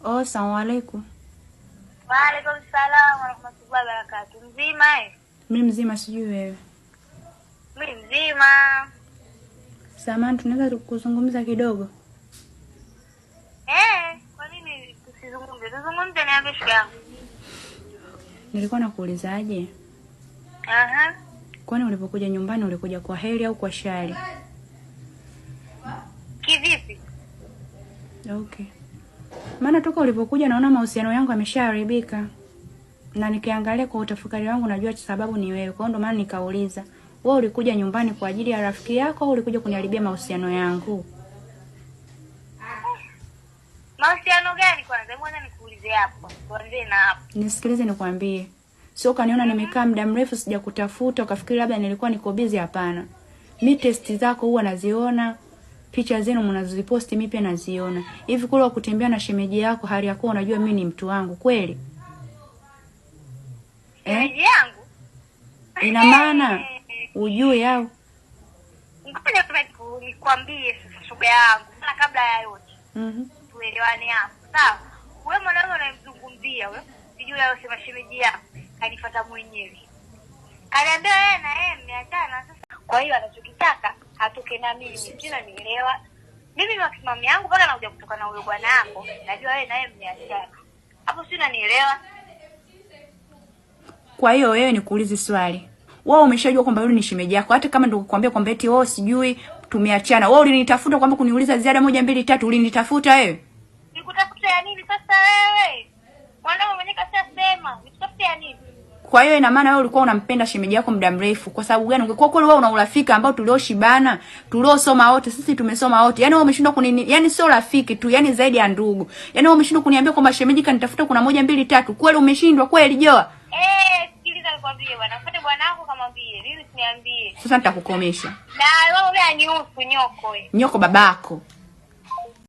Oh, salamu alaikum. Waalaikum salaam warahmatullahi wabarakatuh. Mzima eh? Mi mzima, sijui wewe. Mi mzima. Samahani, tunaweza kuzungumza kidogo? Eh, kwa nini tusizungumze? Tuzungumze, niambie shoga yangu. Nilikuwa nakuulizaje? Aha. Kwani ulipokuja nyumbani ulikuja kwa heri au kwa shari? Kivipi? Okay. Maana toka ulipokuja naona mahusiano yangu yameshaharibika, na nikiangalia kwa utafakari wangu najua sababu ni wewe. Kwa hiyo ndo maana nikauliza, wewe ulikuja nyumbani kwa ajili ya rafiki yako au ulikuja kuniharibia mahusiano yangu? Mahusiano gani kwanza? Hebu kwanza nikuulize hapo. Tuanzie na hapo. Nisikilize nikwambie, sio kaniona nimekaa muda mrefu sijakutafuta ukafikiri labda nilikuwa niko busy. Hapana, mi testi zako huwa naziona, picha zenu mnazoziposti mi pia naziona. Hivi kule wa kutembea na shemeji yako, hali ya kuwa unajua mi ni mtu wangu kweli eh? Shemeji yangu? Ina maana ujui au? Ngoja kwanza nikwambie sasa shoga yangu. Maana kabla ya yote mm tuelewane hapo. Sawa? Wewe mwanaume unayemzungumzia wewe, sijui ayosema shemeji yako, kanifuata mwenyewe. Kaniambia yeye na yeye mmeachana sasa. Kwa hiyo anachokitaka atoke na mimi. Sina nielewa. Mimi maximum yangu mpaka nakuja kutoka na huyo bwana wako, najua wewe na yeye mmeachana. Hapo si unanielewa? Kwa hiyo wewe nikuulize swali, wewe umeshajua kwamba yule ni shemeji yako, hata kama ndo kukwambia kwamba eti wewe sijui tumeachana, wewe ulinitafuta kwamba kuniuliza ziada moja mbili tatu, ulinitafuta wewe? Nikutafuta ya nini sasa wewe? Mwanaume mwenyewe kashasema, nikutafuta ya nini? Kwa hiyo ina maana wewe ulikuwa unampenda shemeji yako muda mrefu. Kwa sababu gani? Ungekuwa kweli wewe una urafiki ambao tulioshibana, tuliosoma wote, sisi tumesoma wote. Yaani wewe umeshindwa kunini, yaani sio rafiki tu, yaani zaidi ya ndugu. Yaani wewe umeshindwa kuniambia kwamba shemeji kanitafuta kuna moja mbili tatu. Kweli umeshindwa kweli Joa? Eh, sikiliza nikwambie bwana, mfuate bwana wako kamwambie, mimi usiniambie. Sasa nitakukomesha. Na wewe ule anihusu nyoko wewe. Nyoko babako.